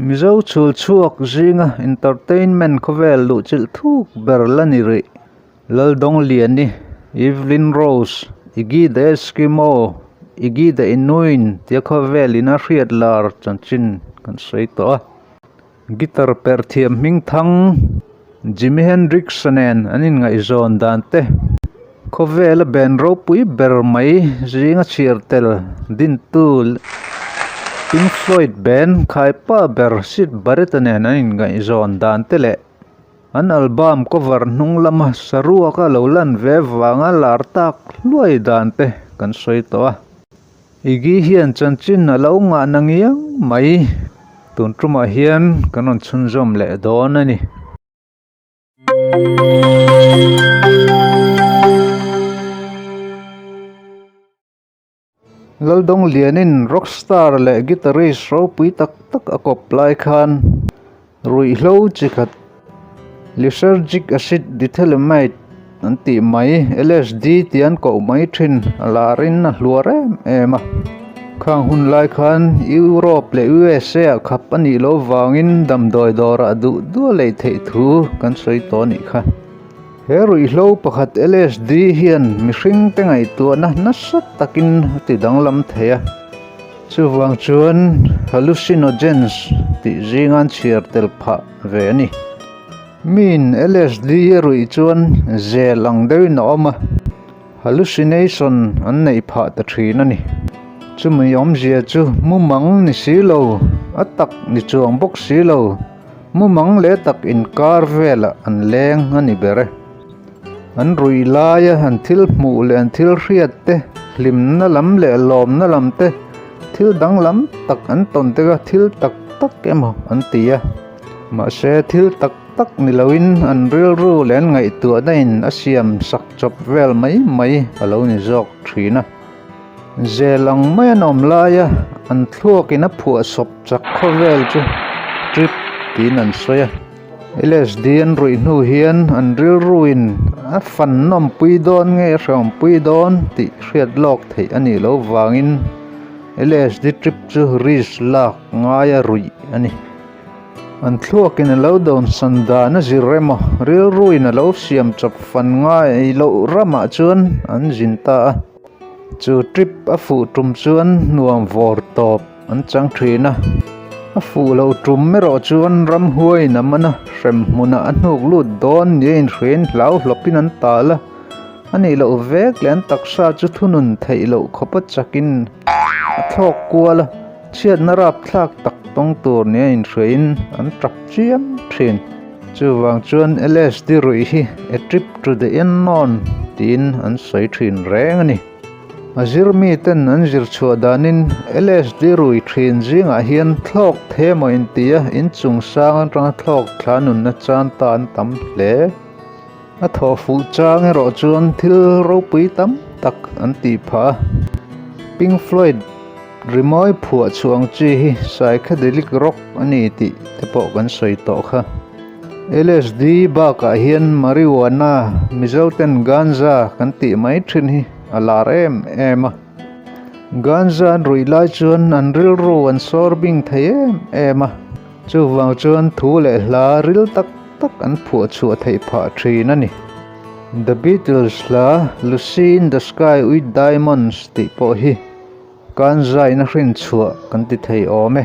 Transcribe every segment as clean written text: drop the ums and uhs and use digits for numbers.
Mizo chhul chhuak zinga entertainment khawvel luhchilh thuk ber la ni rih. Laldawngliani, Evelyn Rose, Iggy the Eskimo, Iggy the Inuit tia khawvelin a hriat lar chanchin kan sawi tawh a. Guitar perh thiam hming thang Jimi Hendrix nen an inngaihzawn dan te, khawvela ben ropui ber mai zinga chhiar tel dintu Pink Floyd band khaipa ber Syd Barrett nen an inngaihzawn dan te leh an album cover hnung lama saruaka lo lan ve vanga lar tak hluai dan te kan sawi tawh a. Iggy hian chanchin a lo ngah na ngiang mai, tun tumah hian kan rawn chhunzawm leh dawn a ni. Laldawnglianin rockstar leh guitarist ropui tak tak a kawp lai khan Ruihhlo chi khat, Lysergic acid diethylamide an tih mai, LSD tih an koh mai thin, a larin a hluar em em a. Khang hun lai khan Europe leh USA ah khap a nih loh vangin damdawi dawrah duh duh a lei theih thu kan sawi tawh a nih kha. He ruihhlo pakhat LSD hian mihring te ngaihtuahna nasa takin a ti danglam thei a. Chuvang chuan hallucinogens tih zinga an chhiar tel phah ve a ni. Miin LSD a ruih chuan zel ang deuhin a awm a, hallucination an neih phah ta thin a ni. Chumi awmzia chu mumang ni si lo, a tak ni chuang bawk si lo, mumang leh tak inkar velah an leng a ni ber e. An ruih laia an thil hmuh leh an thil hriat te, hlimna lam leh lawmna lam te, thil danglam tak an tawn te kha thil tak tak emaw an ti a. Mahse thil tak tak ni loin an rilru leh an ngaihtuahna in a siam sak chawp vel mai mai a lo ni zawk thin a. Zel ang mai an awm laia an thluakin a phuahsawp chak khawvel chu trip tiin an sawi a. LSD an ruih hnu hian an rilruin a fan nawmpui dawn nge a hrehawmpui dawn tih hriat lawk theih a nih loh vangin LSD trip chu risk lak ngaia ruih a ni. An thluakin a lo dawnsan dan a zir emaw rilruin a lo siam chawp fan ngai loh ramah chuan an zin ta a. Chu trip a fuh tum chuan nuam vawr tawp an chang thin a, a fuh loh tum erawh chuan ramhuaiin a man a, hrem hmunah a hnuk lut dawn nia inhriain hlau hlawpin an tal a, a nih loh vek leh an taksa chu thunun theih loh khawpa chakin a thlawk kual a, chhiatna rapthlak tak tawng tur nia inhriain an tap chiam thin. Chuvang chuan LSD ruih hi a trip to the unknown tiin an sawi thin reng a ni. A zir miten an zir chhuah danin LSD rui thin zingah hian thlawk the maw intia inchung sang atanga thlawk thla nunna chan ta an tam hle. A thawh fuh chang erawh chuan thil ropui tam tak an tih phah a. Pink Floyd rimawi phuah chhuah ang chi hi psychedelic rock a ni tih te pawh kan sawi tawh kha. LSD bakah hian marijuana, Mizo ten ganja kan tih mai thin hi a lar em em a. Ganja an ruih lai chuan an rilru an sawr bing thei em em a, chuvang chuan thu leh hla ril tak tak an phuah chhuah theih phah thin a ni. The Beatles hla Lucy in the Sky with Diamonds tih pawh hi Ganja in a hrin chhuah kan ti thei awm e.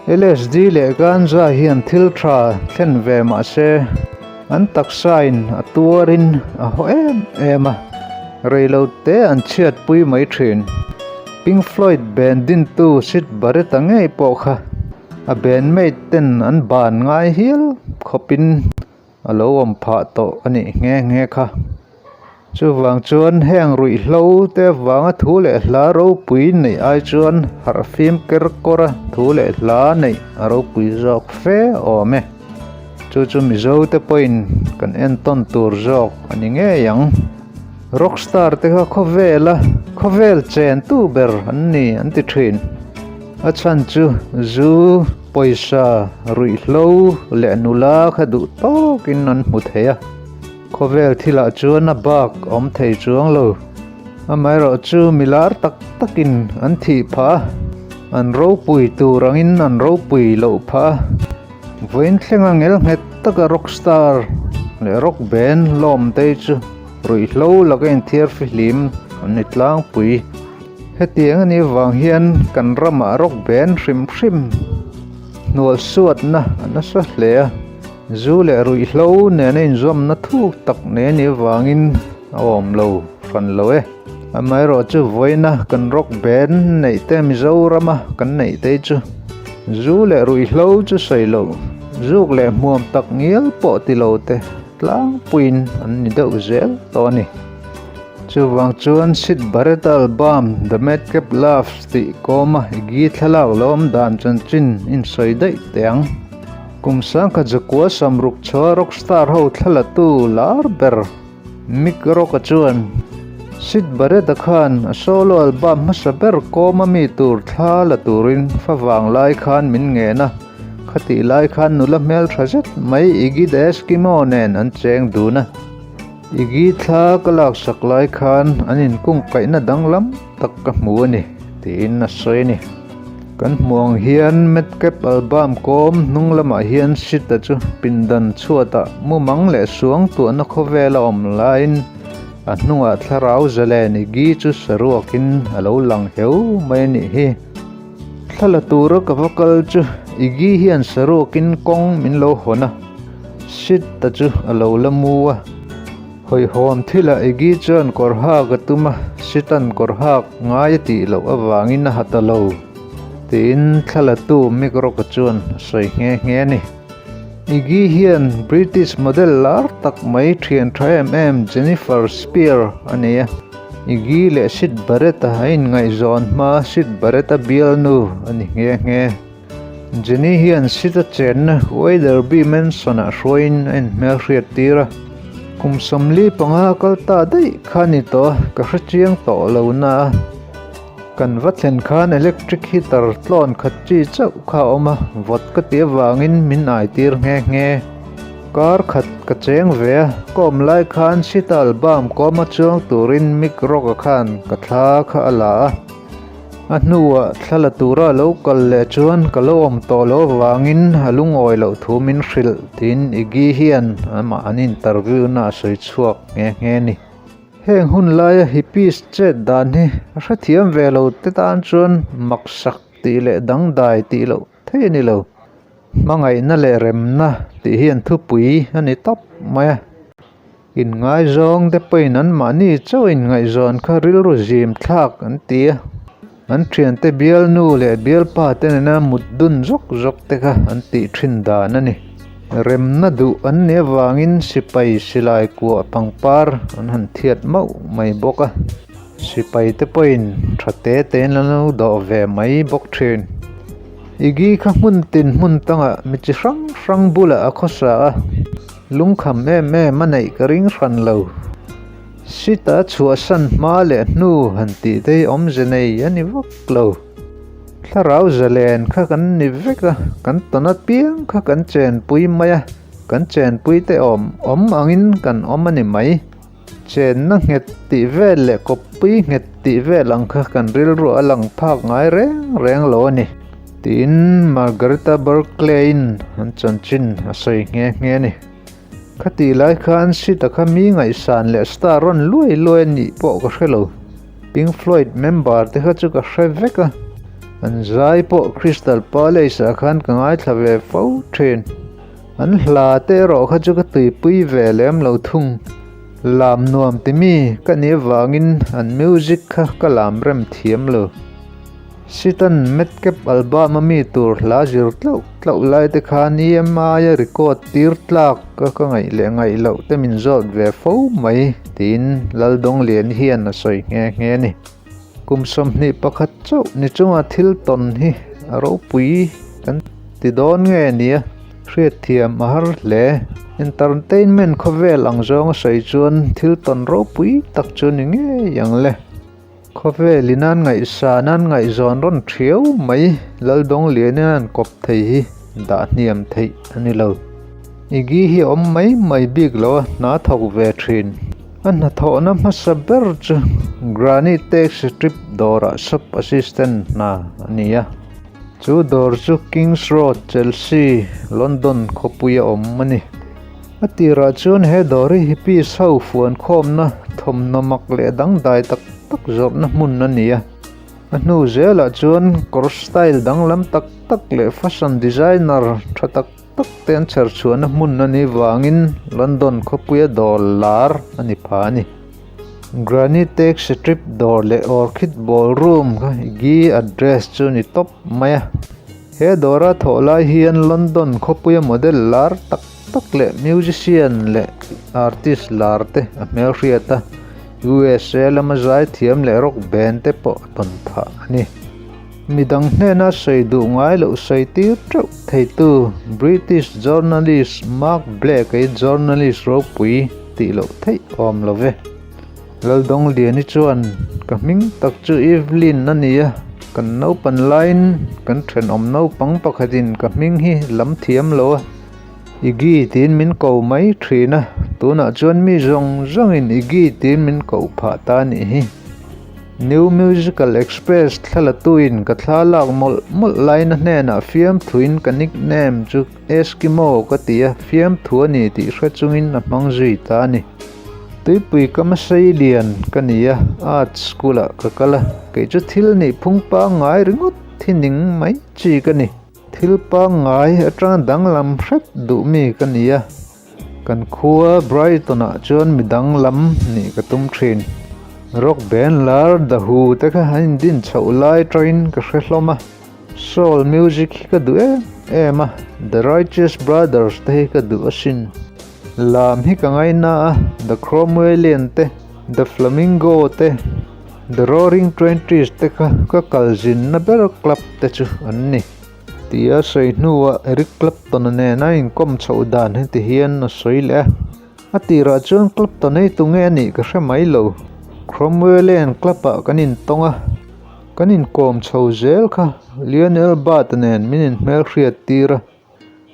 LSD leh ganja hian thil tha thlen ve mah se an taksa in a tuar in a haw em em a, reilo te an chhiat pui mai thin. Pink Floyd band dintu Syd Barrett-a ngei pawh kha a bandmate ten an ban ngai hial khawpin a lo awm phah tawh a nih nghe nghe kha. Chuvang chuan heng ruihhlo te avanga thu leh hla ropui neih ai chuan harh fim ker kawr a thu leh hla neih a ropui zawk fe awm e. Chu chu Mizo te pawhin kan entawn tur zawk a ni ngei ang. Rockstar te kha khawvel a khawvel chen tu ber an ni an ti thin. A chhan chu zu, pawisa, ruihhlo leh nula kha duh tawkin an hmu thei a. Khawvel thilah chuan a bak awm thei chuang lo. Amaherawhchu milar tak takin an thih phah a. An ropui tur angin an ropui loh phah a, vawiin thlenga ngel nghet taka rock star leh rock band hlawm te chu ruihhlo laka inthiar fihlim an ni tlangpui. Hetiang a nih vang hian kan ramah rock band hrim hrim hnual suatna a nasa hle a, zu leh ruihhlo nena inzawmna thuk tak nei a nih vangin a awm lo hran lo e. Amaherawhchu vawiina kan rock band neih te Mizorama kan neih te chu zu leh ruihhlo chu sawi loh, zuk leh hmuam tak ngial pawh ti lo te tlangpuiin an ni deuh zel tawh a ni. Chuvang chuan Syd Barrett album The Madcap Laughs tih kawma Iggy thlalak lo awm dan chanchin insawi daih teh ang. Kum sangkhat zakua samruk chhoa rockstar ho thlalatu lar ber Mick Rock-a chuan Syd Barrett-a khan a solo album hmasa ber kawma mi tur thla la turin fa vang lai khan min ngen a, khatih lai khan nula hmeltha zet mai Iggy the Eskimo nen an cheng dun a. Iggy thla ka laksak lai khan an inkungkaihna danglam tak ka hmu a ni, tiin a sawi a ni. Kan hmuh ang hian Madcap album kawm hnung lamah hian Sita chu pindan chhuatah mumang leh suang tuahna khawvel a awm laiin a hnungah thlarau zalen Iggy chu saruakin a lo lang heu mai a nih hi. Thla la tura ka va kal chu Iggy hian saruakin kawng min lo hawn a, Sita chu a lo la mu a. Hawihhawm thilah Iggy chuan kawr hak a tum a, Sita'n kawr hak ngai a tih loh avangin a ha ta lo, tiin thla latu Mick Rock-a chuan a sawi nghe nghe a ni. Iggy hian British model lar tak mai thian tha em em Jennifer Spear a nei a, Iggy leh Syd Barrett-a a inngaihzawn hma Syd Barrett-a bialnu a ni nghe nghe. Jenny hian Syd-a chenna Wetherby Mansion-ah hruaiin a inhmelhriat tir a, kum 45 a kal ta daih kha a ni tawh a, ka hrechiang tawh lo na a. Kan va thlen khan electric heater tlawn khat chi chauh kha a awm a, vawt ka tih avangin min ai tir nghe nghe. Kar khat ka cheng ve a, ka awm lai khan Sita album kawma chuang turin Mick Rock-a khan ka thla kha a la a. A hnuah thla la tura a lo kal leh chuan ka lo awm tawh loh avangin a lungawi loh thu min hrilh tiin Iggy hian amah an interview na a sawi chhuak nghe nghe a ni. Heng hun laia hippies chet dan hi a hrethiam ve lo te tan chuan maksak tih leh dangdai tih loh thei a ni lo. Hmangaihna leh remna tih hi an thupui a ni tawp mai a. Inngaizawng te pawhin anmahni chauh inngaihzawn kha rilru zim thlak an ti a. An thiante bialnu leh bialpa te nena mut dun zawk zawk te kha an tih thin dan a ni. Remna duh an nih avangin sipai silai kuah pangpar an han thiat mauh mai bawk a, sipai te pawhin tha te tein an lo dawh ve mai bawk thin. Iggy kha hmun tin hmun tangah mi chi hrang hrang bulah a khawsa a, lungkham em em a neih ka ring hran lo. Sita chhuahsan hma leh hnu han tih te hi awmze nei a ni vak lo. Thlarau zalen kha kan ni vek a, kan tawn apiang kha kan chenpui mai a, kan chenpui te awm awm angin kan awm a ni mai. Chenna nghet tih vel leh kawppui nghet tih vel ang kha kan rilru a lang phak ngai reng reng lo a ni, tiin Margarita Berkeley-in an chanchin a sawi nghe nghe a ni. Khatih lai khan Sita kha mi ngaihsan leh star rawn luai luai a nih pawh ka hre lo. Pink Floyd member te kha chu ka hre vek a, an zai pawh Crystal Palace ah khan ka ngaithla ve fo thin. An hla te erawh kha chu ka tuipui ve lem lo thung. Lam nuam ti mi ka nih avangin an music kha ka lam rem thiam lo. Sitan Madcap album a mi tur hla zir tlauh tlauh lai te khan EMI a record tir tlak a ka ngaih leh ngaih loh te min zawt ve fo mai tiin Laldawng-Liani hian a sawi nghe nghe a ni. Kum 21 chauh ni chunga thil tawn hi a ropui kan ti dawn nge nia hriatthiam a har hle. Entertainment khawvel ang zawnga sawi chuan thil tawn ropui tak chu ni ngei ang le. Khawvel in an ngaihsan an ngaihzawn rawn thiau mai Laldawng-Lian in an kawp thei hi dah hniam theih a ni lo. Iggy hi a awm mai mai bik lo a, hna thawk ve thin. A hnathawhna hmasa ber chu Granny Taxi Trip dawrah shop assistant hna a ni a. Chu dawr chu Kings Road, Chelsea, London khawpuia awm a ni. A tirah chuan he dawr hi hippies ho fuankhawmna thawmhnaw mak leh dangdai tak tak zawrhna hmun a ni a. A hnu zelah chuan kawr style danglam tak tak leh fashion designer tha tak tak te an chher chhuahna hmun a nih vangin London khawpuia dawr lar a ni pha a ni. Granny Takes a Trip dawr leh Orchid Ballroom kha Iggy address chu ni tawp mai a. He dawra thawh lai hian London khawpuia model lar tak tak leh musician leh artist lar te a hmelhriat a, USA lama zaithiam leh rock band te pawh a tawn phah a ni. Midang hnena sawi duh ngai loh sawi tir teuh theitu British journalist Mark Blake-a hi journalist ropui tih loh theih awm lo ve. Laldawngliani chuan, Ka hming tak chu Evelyn a ni a, kan naupan laiin kan thenawm naupang pakhatin ka hming hi lam thiam lo a, Iggy tiin min ko mai thin a, tunah chuan mi zawng zawngin Iggy tiin min koh phah ta a nih hi. New Musical Express thlalatuin ka thla lak mawlh mawlh laina hnenah fiamthuin ka nickname chu Eskimo ka ti a, fiamthu a ni tih hre chungin a hmang zui ta a ni. Tuipui ka hmasei lian ka ni a, art school-ah ka kal a, kei chu thil nih phung pangngai ringawt thi ning mai chi ka ni. Thil pangngai atanga danglam hret duh mi ka ni a. Kan khua Brighton-ah chuan mi danglam nih ka tum thin. Rock band lar The Who te kha an indin chhoh lai tawhin ka hre hlawm a. Soul music hi ka duh em em a, The Righteous Brothers te hi ka duh asin. Lam hi ka ngaina a, The Cromwellian te, The Flamingo te, The Roaring Twenties te kha ka kal zinna ber club te chu an ni. Tia sawi hnuah Eric Clapton-a nena inkawm chhoh dan heti hian a sawi leh a. A tirah chuan Clapton ei tunge a nih ka hre mai lo. Cromwellian Club-ah kan intawng a, kan inkawm chho zel kha Lionel Bart-a nen min inhmelhriat tir a,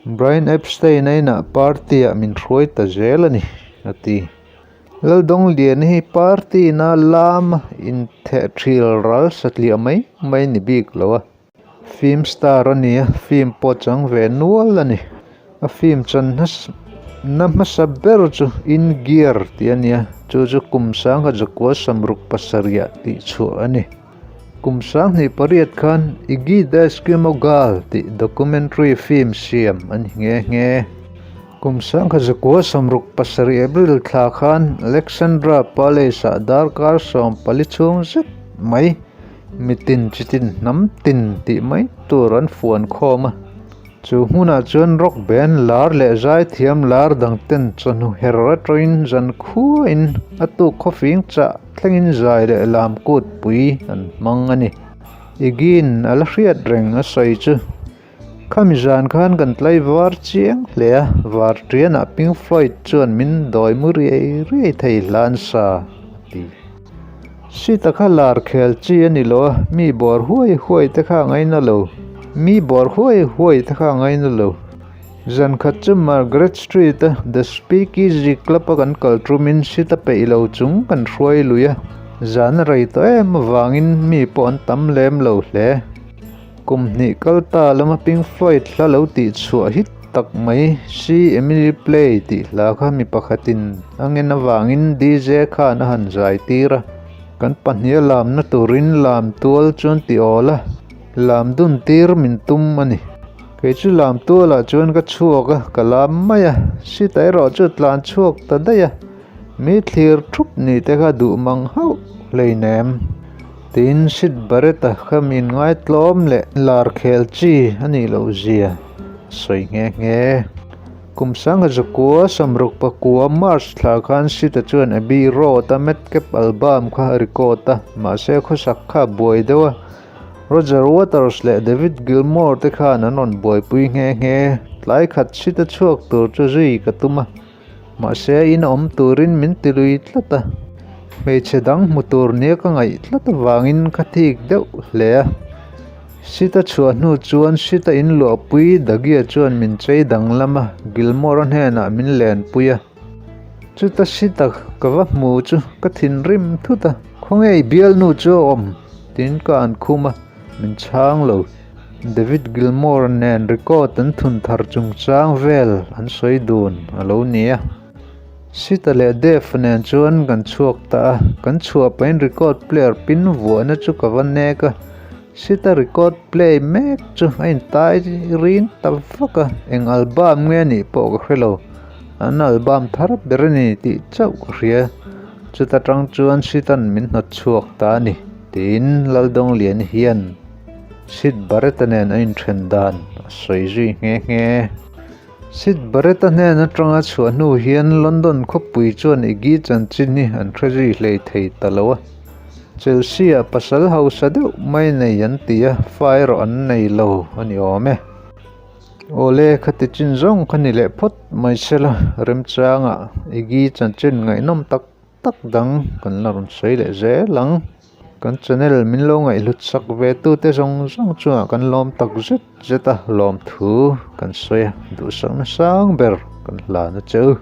Brian Epstein-a inah party-ah min hruai ta zel a ni, a ti. Laldawnglian hi party-na lam intheh thil ral satliah mai mai ni bik lo a. Film star a ni a, film pawh chang ve nual a ni. A film chan na hmasa ber chu In Gear tih a ni a, chu chu kum sangha zakua samruk pasarih ah tih chhuah a ni. Kum 2008 khan Iggy the Eskimo Girl tih documentary film siam a ni nghe nghe. Kum 1967 April thla khan Alexandra Palace ah darkar 14 chhung zet mai Mitin chitin hnam tin tih mai tur an fuan khawm a, chu hmunah chuan rock band lar leh zaithiam lar dang ten chawhnu her atawin zan khuain a tuk khawfing chah thlengin zai leh lam kut pui an hmang a ni. Igin a la hriat reng a sawi chu khami zan khan kan tlai var chiang hle a, var tianah Pink Floyd chuan min dawi mu riai riai thei hlan sa a ti. Sita kha lar khel chi a ni lo a, mi bawr huai huai te kha a ngaina lo. Mi bawr huai huai te kha a ngaina lo. Zan khat chu Margaret Street a The Speakeasy Club a kan kal tumin Sita peih lo chung kan hruai lui a, zan a rei tawh em avangin mi pawh an tam lem lo hle. Kum hnih kal ta lama Pink Floyd hla lo tih chhuah hit tak mai See Emily Play tih hla kha mi pakhatin a ngen avangin DJ khan a han zai tir a, kan pahniha lamna turin lam tual chuan ti awl a, lam dun tir min tum a ni. Kei chu lam tualah chuan ka chhuak a, ka lam mai a, sita erawh chu tlan chhuak ta daih a, mi thlir thup ni te kha duh mang hauh hleinem. Tin, Sid Barrett-a kha min ngaitlawm leh lar khel chi a nih loh zia a sawi nghe nghe. Kum sangha zakua samruk pakua March thla khan Sid-a chuan Abbey Road-a Madcap album kha a record a, mahse khawsak kha a buai deuh a. Roger Waters leh David Gilmour te khan an rawn buaipui nghe nghe. Tlai khat Sid-a chhuak tur chu zui ka tum a. Mahse in awm turin min ti lui tlat a, hmeichhe dang hmu tur nia ka ngaih tlat avangin ka thik deuh hle a. Sita chhuah hnu chuan Sita in luahpui Dagia chuan min chei danglam a, Gilmore-a hnenah min lenpui a. Chuta Sita ka va hmu chu ka thinrim thut a, Khawnge i bialnu chu a awm? tiin ka an khum a, min chhang lo. David Gilmour nen record an thun thar chungchang vel an sawi dun a lo ni a. Sita leh Dave nen chuan kan chhuak ta a, kan chhuah pahin record player pin vuahna chu ka va nek a, Sita record play mek chu a intai ring ta vak a, eng album nge anih pawh ka hre lo, an album thar ber a ni tih chauh ka hria, chuta tang chuan Sita'n min hnawt chhuak ta a ni, tiin Laldawngliani hian Sid Barrett-a nen a inthen dan a sawi zui nghe nghe. Sid Barrett-a hnen atanga chhuah hnu hian London khawpui chuan Iggy chanchin hi an hre zui hlei thei ta lo a. Chelsea-ah pasal hausa deuh mai nei an ti a, fa erawh an nei lo a ni awm e. Awle, khati chin zawng kha ni leh phawt mai sela, remchangah Iggy chanchin ngaihnawm tak tak dang kan la rawn sawi leh zel ang. Kan channel min lo ngaihhlut sak ve tute zawng zawng chungah kan lawm tak zet zet a, lawmthu kan sawi a, duhsakna sang ber kan hlan a che u.